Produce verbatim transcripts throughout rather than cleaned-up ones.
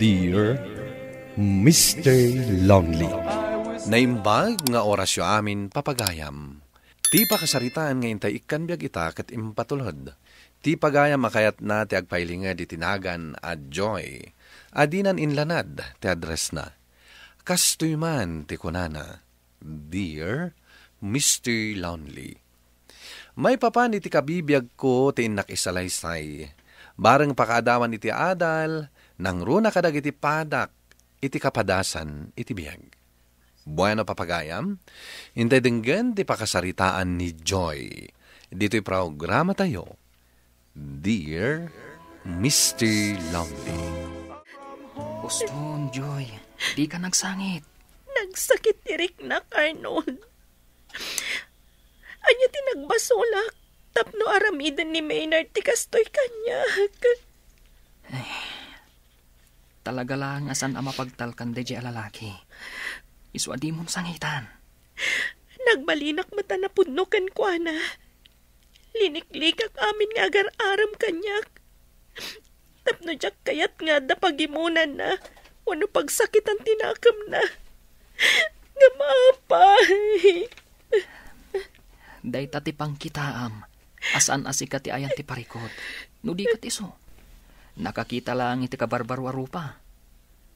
Dear Mister Lonely. Naimbag nga orasyo amin, papagayam. Ti pakasaritaan nga intay ikkan biag ita ket impatulod. Ti pagayam a kayatna ti agpailinged iti nagan a Joy, a dinan inlanad ti addressna. Kastoy man ti kunana, "Dear Mister Lonely, maipapan iti kabibiagko ti innak isalaysay. Bareng pakaadawan iti adal, nangruna kadagiti padak iti kapadasan iti biag." Bueno, papagayam, intay denggen ti pakasaritaan ni Joy ditoy programatayo, Dear Mister Lonely. Uston, Joy, dika nagsangit. Nagsakit ti riknak, Arnold. Ania ti nagbasolak tapno aramiden ni Maynard ti kastoy kaniak? Talaga laeng a saan a mapagtalkan daydiay a lalaki. Isu a dimon sangitan. Nagbalinak met a napudno kenkuana. Liniklikak amin nga agar-arem kaniak. Tapno diak kayat nga adda pagimonanna wenno pagsakitan ti nakemna. Ngem apay. Dayta ti pangkitaam a saan a sika ti ayan ti parikut. No di ket isu, nakakita laeng iti kabarbaro a rupa.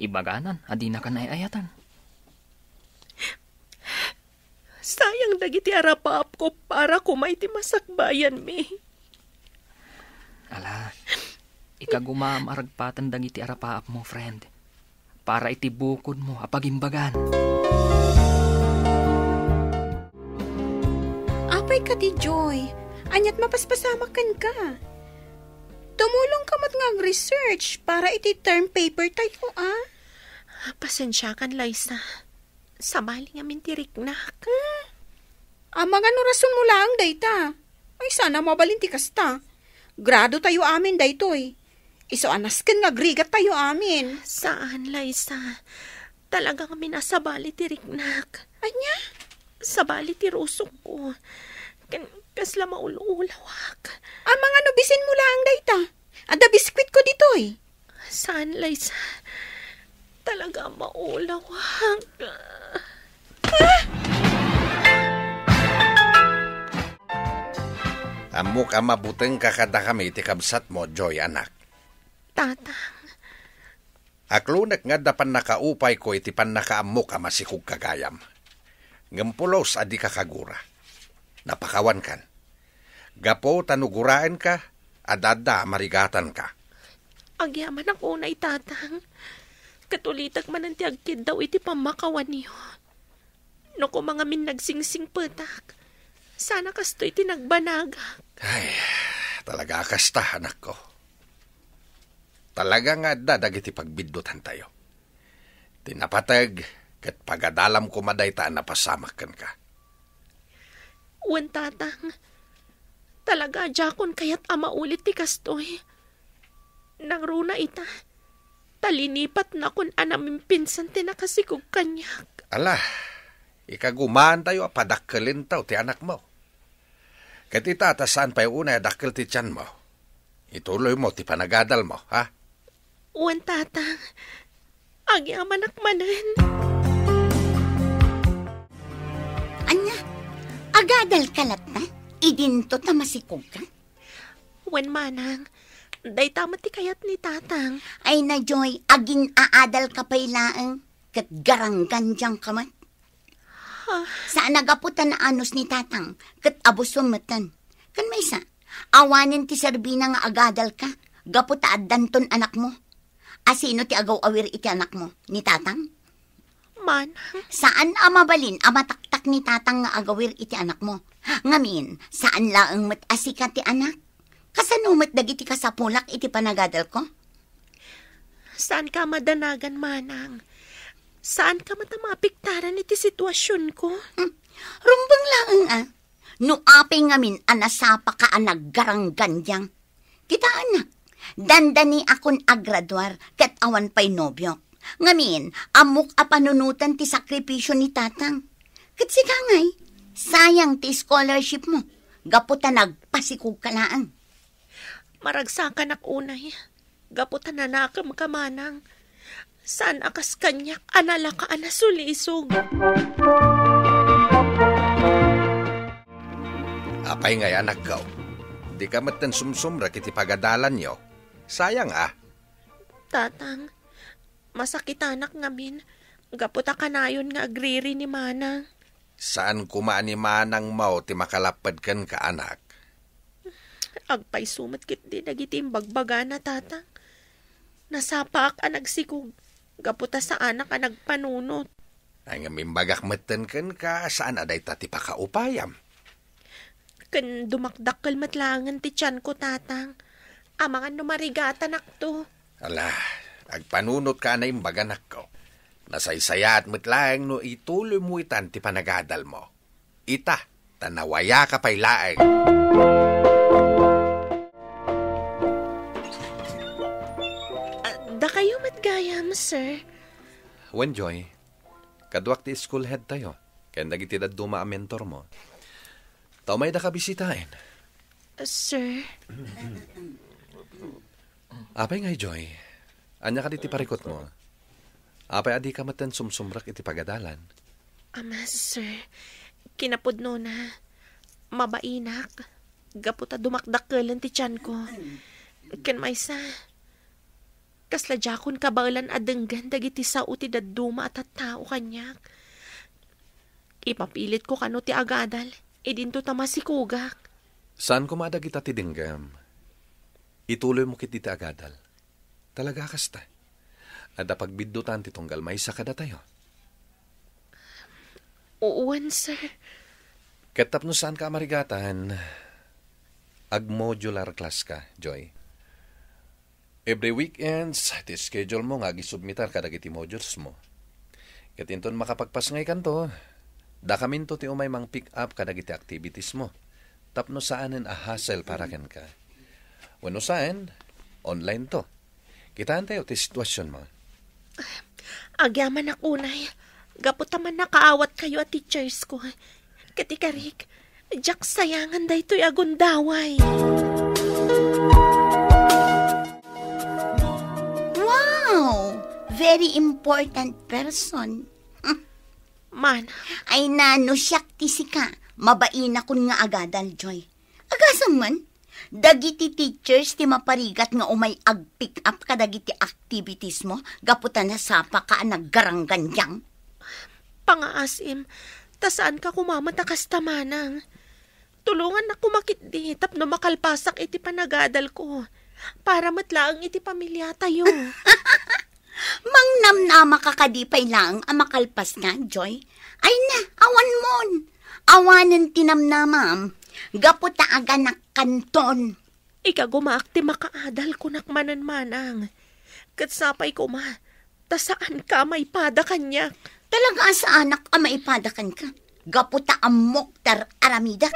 Ibaganan a dinakan ay-ayaten. Sayang dagiti arapaapko para koma iti masakbayanmi. Ala, ikagumaam a ragpaten dagiti arapaapmo, friend, para iti bukodmo a pagimbagan. Apay kadi, Joy, aniat mapaspasamak kenka? Tumulong ka met nga ag-research para iti term paper tayo, a? Pasensiakan, Liza. Sabali ngamin ti riknak. Hmm? Amangan no rasonmo laeng dayta. Ay, saan a mabalin ti kasta. Grado tayo amin daytoy. Isu a nasken nga agrigat tayo amin. Saan, Liza. Talaga ngamin a sabali ti riknak. Ania? Sabali ti rusokko. Ken kasla maul-ulawak. Amangan no bisinmo laeng dayta. Adda biskuitko ditoy. Saan, Liza. Talaga maulawak. Ammok a mabutengka kadakami ti kabsatmo, Joy, anak. Tatang. Aklonek nga adda pannakaupayko iti pannakaammok a masikog kagayam. Ngem pulos a dika kagura. Napakawankan. Gapu ta no guraenka, adda a marigatanka. Agyamanak unay, Tatang. Ket ulitek manen ti agkiddaw iti pammakawanyo. No koma ngamin nagsingsingpetak, saan a kastoy ti nagbanagak. Ay, talaga a kasta, anakko. Talaga nga adda dagiti pagbiddutantayo. Ti napateg, ket pagadalam koma dayta a napasamak kenka. Wen, Tatang, talaga a diakon kayat a maulit ti kastoy. Nangruna ita, ta linipatnakon a namimpinsan ti nakasikog kaniak. Ala, ikagumaantayo a padakkelentayo ti anakmo. Ket ita, ta saan pay unay a dakkel ti tianmo, ituloymo ti panagadalmo, ha? Wen, Tatang. Agyamanak manen. Ania? Agadalka latta? Idinto ta masikogka? Wen, Manang. Dayta met ti kayat ni Tatang. Ay na, Joy, agin-aadalka pay laeng, ket garanggandiangka met. Saan a gapu ta naanus ni Tatang, ket abusom metten. Ken maysa, awanen ti serbina nga agadalka, gapu ta addanton anakmo. A sino ti agaw-awir iti anakmo? Ni Tatang? Manang. Saan a mabalin a mataktak ni Tatang nga agawir iti anakmo. Ngamin, saan laeng met a sika ti anak. Kasano met dagiti kasapulak iti panagadalko? Saanka a madanagan, Manang. Saanka met a maapektaran iti situasionko. Hmm. Rumbeng laeng a. No apay ngamin a nasapaka a naggaranggandiang. Kitaennak, dandaniakon a graduar ket awan pay nobiok. Ngamin, ammok a panunoten ti sakripisio ni Tatang. Ket sika ngay, sayang ti scholarshipmo, gapu ta nagpasikogka laeng. Maragsakanak unay, gapu ta nanakemka, Manang. Saan a kas kaniak a nalaka a nasulisog. Apay ngay, anakko? Dika metten sumsumrek iti pagadalanyo. Sayang a. Tatang, masakitanak ngamin gapu ta kanayon nga agriri ni Manang. Saan koma a ni Manangmo ti makalapped kenka, anak. Agpayso met ketdi dagiti imbagbagana, Tatang. Nasapaak a nagsikog gapu ta saanak a nagpanunot. Ay, ngem imbagak metten kenka, saan a dayta ti pakaupayam? Ken dumakdakkel met laengen ti tianko, Tatang. Amangan no marigatanakto. Ala, agpanunotka a naimbag, anakko. Nasaysayaat met laeng no ituloymo itan ti panagadalmo. Ita, ta nawayaka pay laeng. Ah, dakayo met gayam, sir. Wen, Joy. Kaduak ti school head tayo, ken dagiti dadduma a mentor mo. Ta umaydaka bisitaen. Sir? Apay ngay, Joy? Ania kadi ti parikutmo? Apay a dika metten sumsumrek iti pagadalan? Ama, sir, kinapudnona, mabainak, gapu ta dumakdakkelen ti tianko. Ken maysa, kasla diakon kabaelan a denggen dagiti sao ti dadduma a tattao kaniak. Ipapilitko kano ti agadal, idinto ta masikogak. Saan koma a dagita ti denggem. Ituloymo ketdi ti agadal. Talaga a kasta. Adda pagbiddutan ti tunggal maysa kadatayo. Wen, sir. Ket tapno saanka a marigatan, ag-modular class ka, Joy. Every weekends, ti schedule mo nga agisubmitar kadagiti modules mo. Ket inton makapagpasngaykanto, dakaminto ti umay mang-pick up kadagiti activities mo, tapno saanen a hassle para kenka. Wenno saan, online to. Kitaentayo ti situasionmo. Agyamanak unay, gapu ta mannakaawatkayo a teachers ko. Ket ikarik, diak sayangan daytoy a gundaway. Wow! Very important person. Mana? Ay, nano siak ti sika. Mabainakon nga agadal, Joy. Agasem man, dagiti teachers ti maparigat nga umay ag-pick up kadagiti activities mo gapu ta nasapaka a naggaranggandiang. Pangaasim, ta saanka koma met a kasta, Manang. Tulongannak koma ketdi tapno makalpasak iti panagadalko. Para met laeng iti pamiliatayo. Mangnamnamaka kadi pay laeng a makalpaska, Joy? Ay na, awanmon. Awanen ti namnamam. Gapu ta aganakkanton. Ikagumaak ti makaadal, kunak manen, Manang. Ket sapay koma, ta saanka a maipada kaniak. Talaga a saanak a maipada kenka. Gapu ta ammok ti ar-aramidak.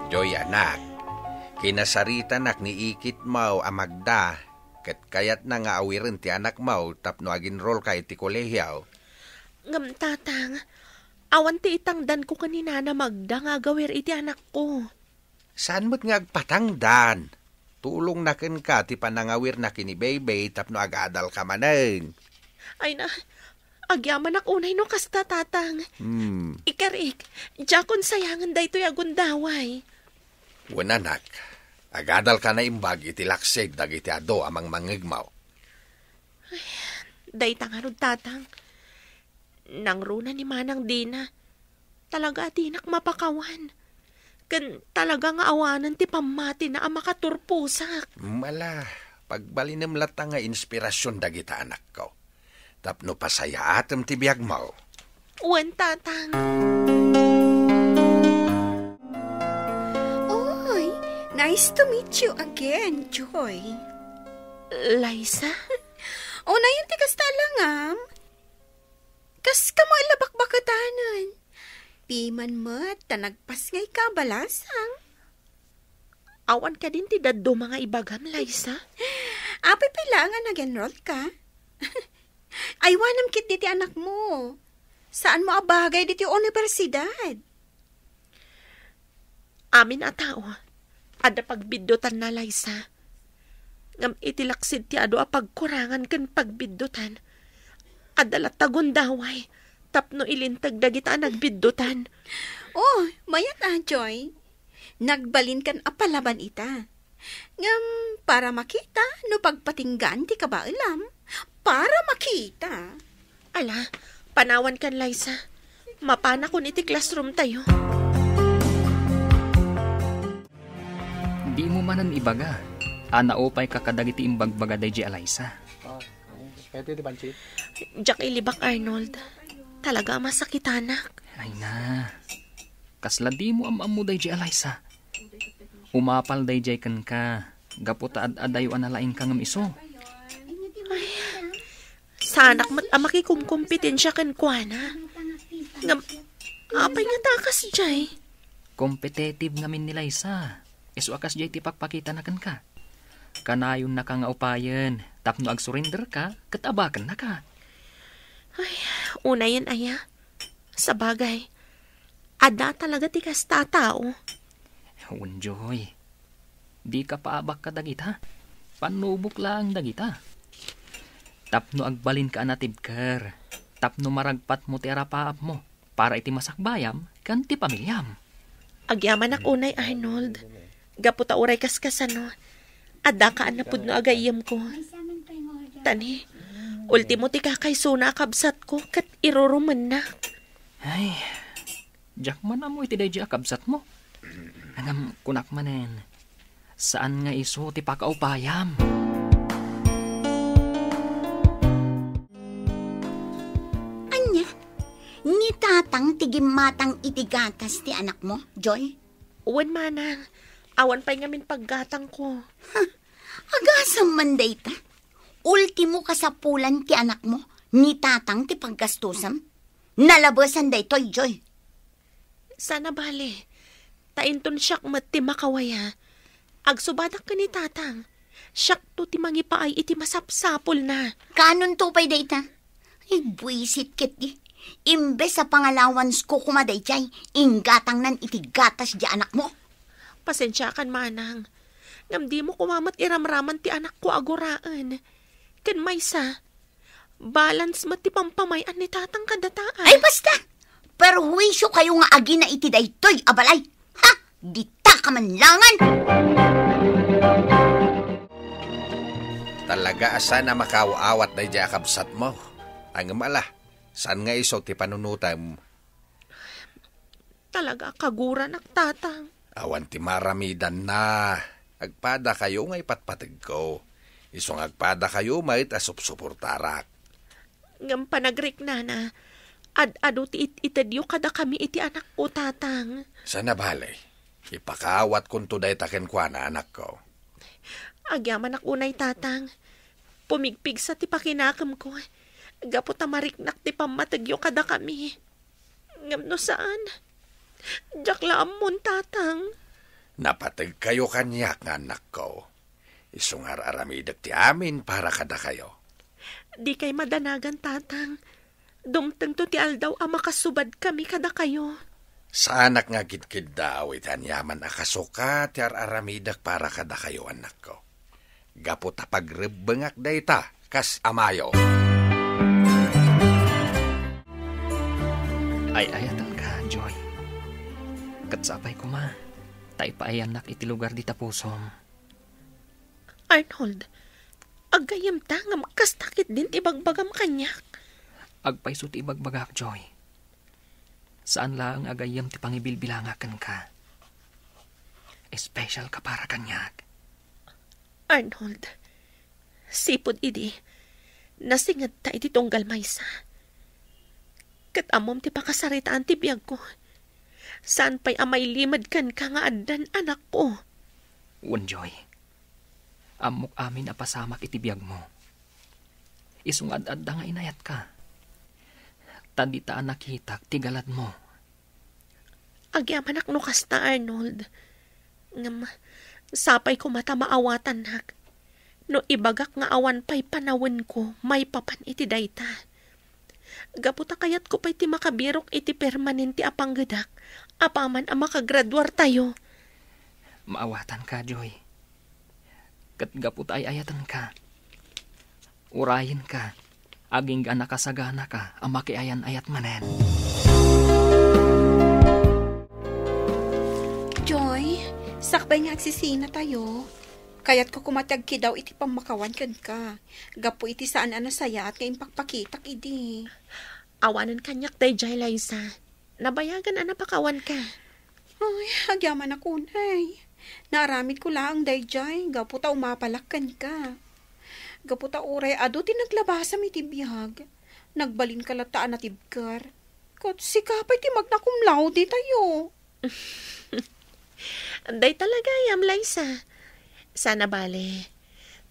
Joy, anak, kinasaritanak ni ikitmo a Magda, ket kayatna nga awiren ti anakmo tapno aginrolka iti kolehio. Ngem, Tatang, awan ti itangdanko ken ni Nana Magda nga agawir iti anakko. Saan met nga agpatangdan? Tulongna kenka ti panangawirna ken ni Baby tapno agadalka manen. Ay na, agyamanak unay no kasta, Tatang. Hmm. Ikarik, diakon sayangen daytoy a gundaway. Wen, anak, agadalka naimbag iti laksid dagiti adu a mangmangngegmo. Ay, dayta ngarud, Tatang. Nangruna ni Manang Dina. Talaga a dinak mapakawan. Ken talaga nga awanen ti pammatina a makaturposak. Mala, pagbalinem latta nga inspirasyon dagita anakko. Tapno pasayaatem ti biagmo. Wen, Tatang. Oy, nice to meet you again, Joy. Liza? Unayen ti kasta, langam. Kas kamo a labakbaketanen. Piman met ta nagpasngayka a balasang. Awan kadin ti dadduma nga ibagam, Liza? Apay pay laeng a nag-enroll ka? Aywanam ketdi ti anakmo. Saanmo a bagay ditoy universidad. Amin a tao, adda pagbiddutanna, Liza. Ngem iti laksid ti adu a pagkurangan ken pagbiddutan, adda latta gundaway tapno ilinteg dagita a nagbiddutan. Oh, mayat a, Joy. Nagbalinkan a palaban ita. Ngem para makita no pagpatinggaan ti kabaelam, para makita. Ala, panawankan, Liza. Mapanakon iti classroom tayo. Dimo manen ibaga a naupayka kadagiti imbagbaga daydiay a Liza. Ah, pwede ti pancit? Diak ilibak, Arnold. Talaga a masakitanak. Ay na. Kasla dimo am-ammo daydiay a Liza. Umapal daydiay kenka, gapu ta ad-adayo a nalaingka ngem isu. Ay, saanak met a makikumkompetensia kenkuana. Ngem, apay ngata a kasdiay? Competitive ngamin ni Liza. Isu a kasdiay ti pakpakitana kenka. Kanayonnaka nga upayen tapno agsurinderka ket abakennaka. Ay, unayen aya. Sabagay, adda talaga ti kasta a tao. Wen, Joy. Dika paabak kadagita. Pannubok laeng dagita. Tapno agbalinka a natibker. Tapno maragpatmo ti arapaapmo para iti masakbayam ken ti pamiliam. Agyamanak unay, Arnold. Gapu ta uray kas kasano, addaka a napudno a gayyemko. Ta ni, ultimo ti kakaysona a kabsatko ket irurumennak. Ay, diak man ammo iti daydiay a kabsatmo. Ngem kunak manen, saan nga isu ti pakaupayam. Ania? Ni tatang ti gimmatang iti gatas ti anakmo, Joy? Wen, manang. Awan pay ngamin paggatangko. Huh, agasem man dayta. Ultimo kasapulan ti anakmo, ni tatang ti paggastusem. Nalabesan daytoy, Joy. Saan a bale, ta inton siak met ti makawaya, agsubadak ken ni tatang. Siakto ti mangipaay iti masapsapulna. Kanonto pay dayta? Ay, buisit ketdi. Imbes a pangalawansko koma daydiay, inggatangnan iti gatas di anakmo. Pasensiakan, manang. Ngem dimo koma met iramraman ti anakko a guraen. Ken maysa, balance met ti pampamay-an ni tatang kadataay. Ay, basta! Perhuisio kayo nga agina iti daytoy a balay. Ha? Dita ka manlangan! Talaga a saan a makaaw-awat daydiay a kabsatmo. Ngem ala, saan nga isu ti panunotem? Talaga a kaguranak, tatang. Awan ti maaramidanna. Agpadakayo nga ipatpategko. Isu nga agpadakayo met a supsuportarak. Ngem panagriknana, ad-adu ti it-itedyo kadakami iti anakko, tatang. Saan a bale, ipakaawatkonto dayta kenkuana, anakko. Agyamanak unay, tatang. Pumigpigsa ti pakinakemko, gapu ta mariknak ti pammategyo kadakami. Ngem no saan, diak la ammon, tatang. Napategkayo kaniak nga annakko. Isu nga ar-aramidek ti amin para kadakayo. Dikay madanagan, tatang. Dumtengto ti aldaw a makasubadkami kadakayo. Saanak nga agkidkiddaw iti aniaman a kasuka ti ar-aramidek para kadakayo, annakko. Gapu ta pagrebbengak dayta kas amayo. Ay-ayatenka, Joy. Ket sapay koma ta ipaayannak iti lugar dita pusom. Arnold, aggayyemta ngem kasta ketdin ti ibagbagam kaniak. Agpayso ti ibagbagak, Joy. Saan laeng a gayyem ti pangibilbilangak kenka. Special ka para kaniak. Arnold, sipud idi, nasingedta iti tunggal maysa. Ket ammom ti pakasaritaan ti biagko. Saan pay a mailimed kenka nga addan anakko. Wen, Joy. Ammok amin a pasamak iti biagmo. Isu nga ad-adda nga inayatka. Ta dita a nakitak ti galadmo. Agyamanak no kasta, Arnold. Ngem, sapay koma ta maawatannak no ibagak nga awan pay panawenko maipapan iti dayta. Gapu ta kayatko pay ti makabirok iti permanente a panggedak apaman a makagraduartayo. Maawatanka, Joy. Ket gapu ta ay-ayatenka, urayenka, agingga a nakasaganaka a makiayan-ayat manen. Joy, sakbay nga agsisinatayo, kayatko koma ti agkidaw iti pammakawan kenka, gapu iti saan a nasayaat nga impakpakitak idi. Awanen kaniak daydiay, Liza. Nabayagan a napakawanka. Ay, agyamanak unay. Naaramidko laeng daydiay gapu ta umapalak kenka. Gapu ta uray adu ti naglabasam iti biag, nagbalinka latta a natibker. Ket sika pay ti magna cum laude tayo. Dayta la gayam, Liza. Sana bale.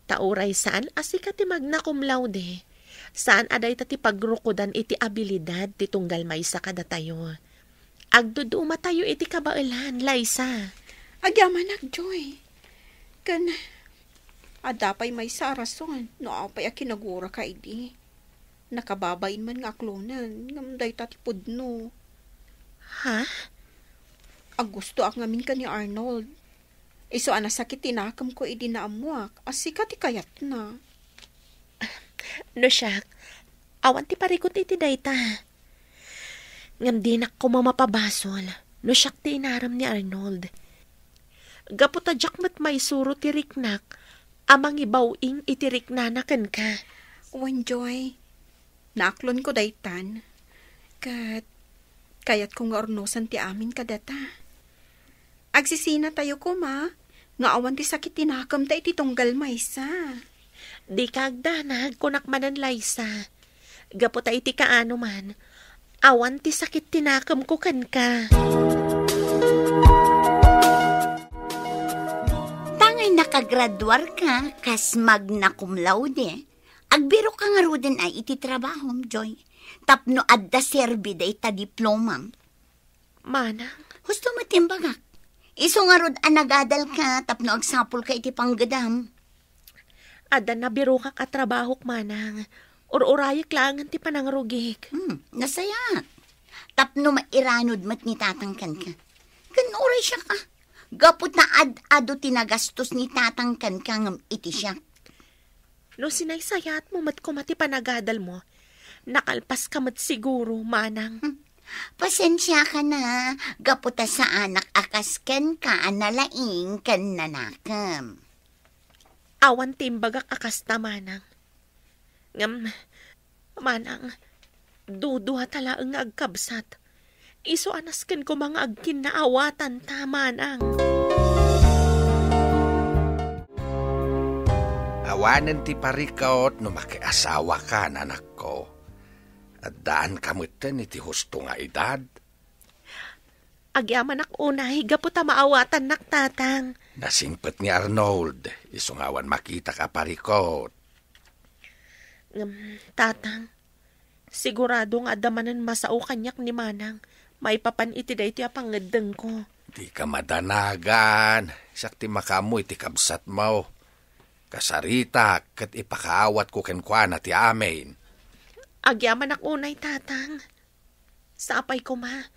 Ta uray saan a sika ti magna cum laude, saan a dayta ti pagrukodan iti abilidad ti tunggal maysa kadatayo. Agdudumatayo iti kabaelan, Liza. Agyamanak, Joy. Ken, adda pay maysa a rason no apay a kinaguraka idi. Nakababain man nga aklonen, ngem dayta ti pudno. Ha? Aggustoak ngamin ken ni Arnold. Isu a nasakit ti nakemko idi naammoak a sika ti kayatna. No siak, awan ti parikut iti dayta. Ngem dinak koma mapabasol no siak ti inarem ni Arnold. Gapu ta diak met maisuro ti riknak a mangibaw-ing iti riknana kenka. Wen, Joy, naaklonko daytan. Ket kayatko nga urnosen ti amin kadata. Agsisinatayo koma nga awan ti sakit ti nakemta iti tunggal maysa. Dika agdanag, kunak manen, Liza. Gapu ta iti kaano man, awan ti sakit ti nakemko kenka. Tangay nakagraduarka kas magna cum laude, agbirokka ngaruden ay iti trabahom, Joy, tapno adda serbi dayta diplomam. Manang. Husto met ti imbagak. Isu ngarud a nagadalka tapno agsapulka iti panggedam. Adda nabirokak a trabahok, Manang. Ur-urayek laengen ti panangrugik. Hmm, nasayaat. Tapno mairanod met ni Tatang kenka. Ken uray siak a, gapu ta ad-adu ti nagastos ni Tatang kenka ngem iti siak. No sinaysayaatmo met koma ti panagadalmo, nakalpaska met siguro, Manang. Hmm. Pasensiaka na, gapu ta saanak a kas kenka a nalaing ken nanakem. Awan ti imbagak a kasta, Manang. Ngem, Manang, duduata laeng nga agkabsat. Isu a nasken koma nga agkinnaawatanta, Manang. Awanen ti parikut no makiasawakan, anakko. Addaanka metten iti husto nga edad. Agyamanak unay gapu ta maawatannak, Tatang. Nasingpet ni Arnold, isu nga awan makitak a parikut. Ngem, Tatang, sigurado nga adda manen masao kaniak ni Manang maipapan iti daytoy a pangeddengko. Dika madanagan, siak ti makaammo iti kabsatmo. Kasaritak ket ipakaawatko kenkuana ti amin. Agyamanak unay, Tatang. Sapay koma,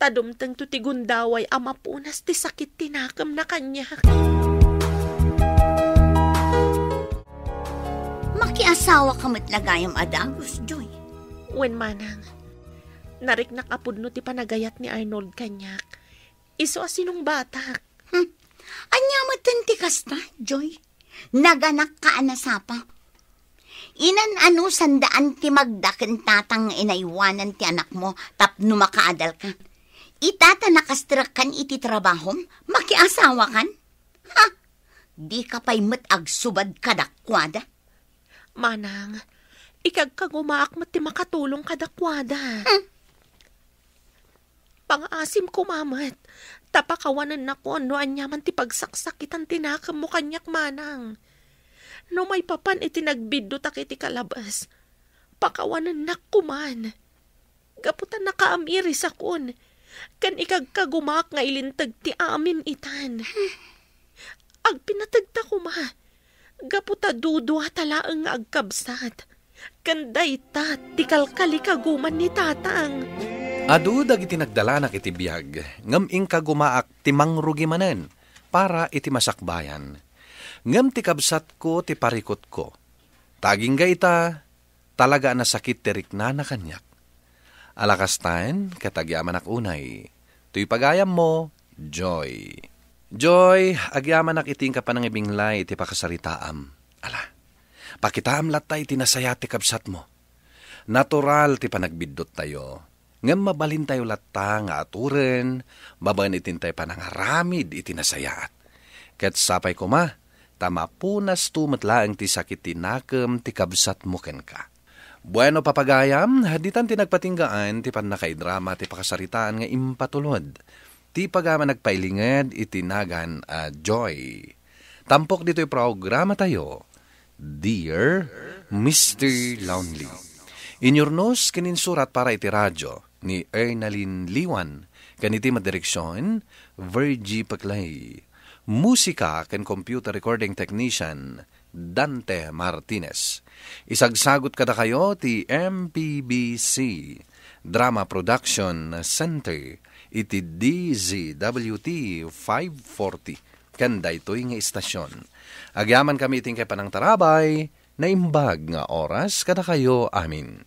ta dumtengto ti gundaway a mapunas ti sakit ti nakemna kaniak. Makiasawaka met la gayam a dagus, Joy. Wen, Manang. Nariknak a pudno ti panagayat ni Arnold kaniak. Isu a sinungbatak. Hmm. Ania metten ti kasta, Joy? Naganakka a nasapa. Inan-ano sandaan ti magda ken Tatang nga inaywanan ti anakmo tapno makaadalka? Ita ta nakastrekkan iti trabahom, makiasawakan? Ha? Dika pay met agsubad kadakuada? Manang, ikagkagumaak met ti makatulong kadakuada. Hmm. Pangaasim koma met, ta pakawanennakon no aniaman ti pagsaksakitan ti nakemmo kaniak, Manang. No maipapan iti nagbiddutak iti kalabas, pakawanennak koman. Gapu ta nakaamirisakon, ken ikagkagumaak nga ilinteg ti amin itan. Agpinategta koma, gapu ta duduata laeng nga agkabsat, ken dayta ti kalkalikaguman ni tatang. Adu dagiti nagdalanak iti biag, ngem inkagumaak ti mangrugi manen para iti masakbayan. Ngem ti kabsatko ti parikutko. Ta agingga ita, talaga a nasakit ti riknana kaniak. Alakastaen ket agyamanak unay. Toy pagayammo, Joy. Joy, agyamanak iti inka panangibinglay iti pakasaritaam. Ala, pakitaam latta iti nasayaat ti kabsatmo. Natural ti panagbiddut tayo. Ngem mabalintayo latta nga aturen babaen iti intay panangaramid iti nasayaat. Ket sapay koma, ta mapunasto met laeng ti sakit ti nakem ti kabsatmo kenka. Bueno, papagayam, ditan ti nagpatinggaan ti pannakaidrama ti pakasaritaan nga impatulod. Ti pagayam a nagpailinged iti nagan a Joy. Tampok ditoy programa tayo, Dear Mister Lonely. Inyurnos ken insurat para iti radyo ni Ernalyn Liwan, ken iti madireksion, Virgie Peclay. Musika ken computer recording technician, Dante Martinez. Isagsagut kadakayo ti M P B C Drama Production Center iti D Z W T five forty ken daytoy nga istasyon. Agyamankami iti inkay panangtarabay, naimbag nga oras kadakayo amin.